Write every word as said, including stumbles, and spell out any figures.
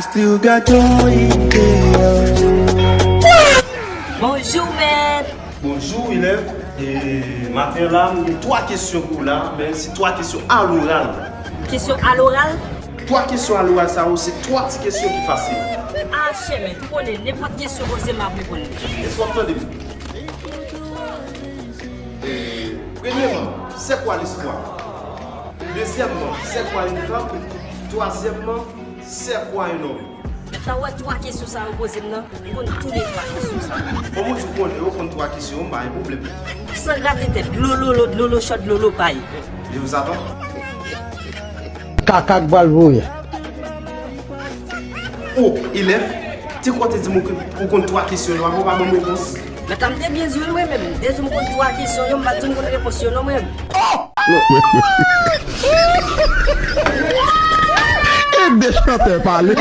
Still got your idea. Bonjou mèt. Bonjou elèv. E maten la, m gen twa kesyon pou w la, men se twa kesyon aloral. Kesyon aloral? Twa kesyon aloral sa yo, se twa ti kesyon ki fasil. A chè mèt, ou konnen, nenpòt kesyon poze m ap reponn li. Èske w ap tande m? E, premyèman, c'est quoi l'histoire? Dezyèmman, c'est quoi une femme? Twazyèmman, c'est quoi un homme? Sa w wè twa kesyon sa yo poze m nan, m konn tou de twa kesyon sa yo. Kòman w di w konnen, ou konn twa kesyon yo, m pa gen pwoblèm. San rate tèt, dlo lolo, dlo lo chòt, dlo lo pay. Je vous attends. Kaka k pral voye. O, elèv, te kwè w te di m ou konn twa kesyon yo, apre w pa ban m repons. Mèt la, m te byen di w wi mwen menm. M te di w m konn twa kesyon yo, m pa t di w m konn repons yo non mwen menm. E de chantè pale.